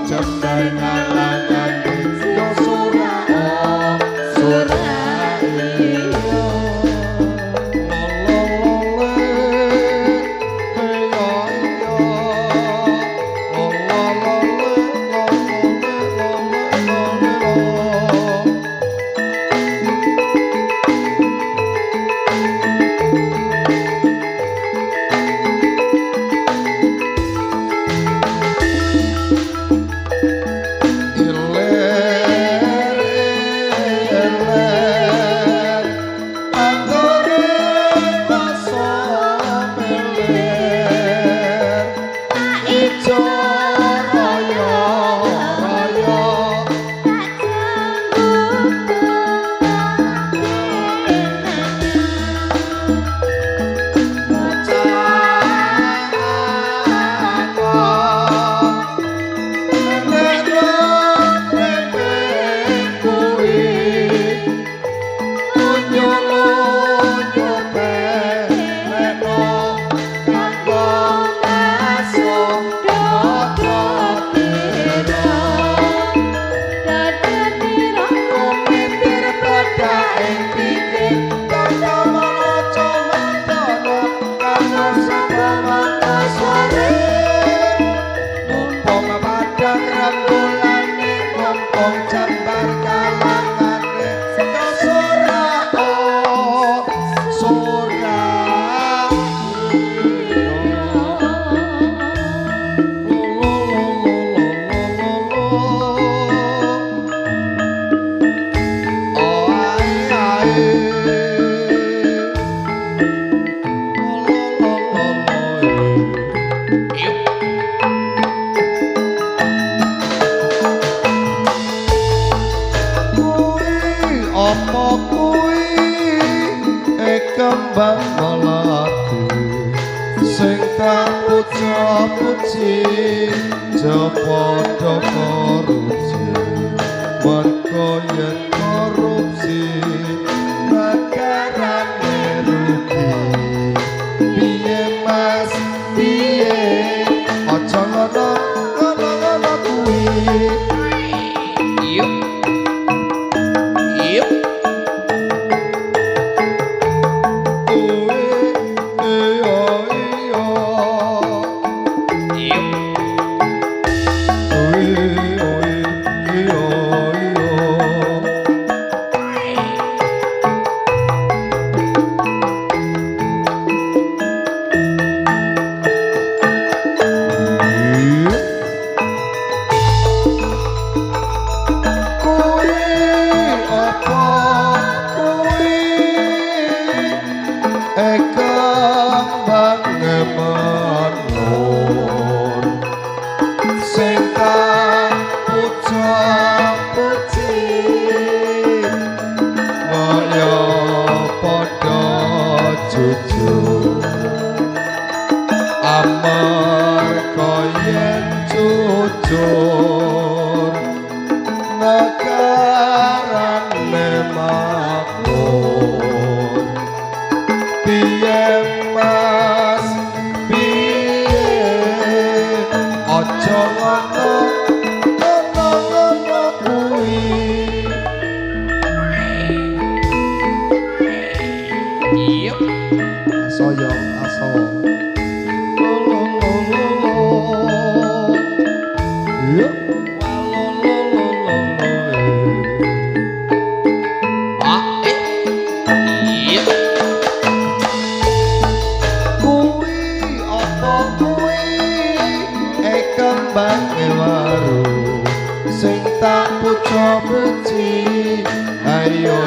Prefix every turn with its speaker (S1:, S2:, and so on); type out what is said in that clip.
S1: Jembar kalangane yo. Wong jembar kalangane sora oh sora. Oh ae ae. Lo lo lo lo.
S2: Yuk.
S1: Kuwi apa kuwi kembang melati sing tak puja-puji aja padha korupsi mergo yen korupsi negarane rugi. Piye Mas piye aja ngono ngono ngono kuwi.
S2: Yuk. Yuk.
S1: Kuwi iya iya.
S2: Yuk.
S1: Kuwi oi iya iya. Kuwi apa kuwi kembang menur sing tak puja-puji kaya padha jujur amarga yen jujur negarane makmur. Piye Mas piye aja ngono ngono ngono kuwi.
S2: Yuk.
S1: Aso yo aso. Lo lo lo lo lo. Yo wa lo lo lo lo lo.
S2: Ah, eh. Yuk.
S1: Kuwi apa kuwi kembange waru sing tak puja-puji ayo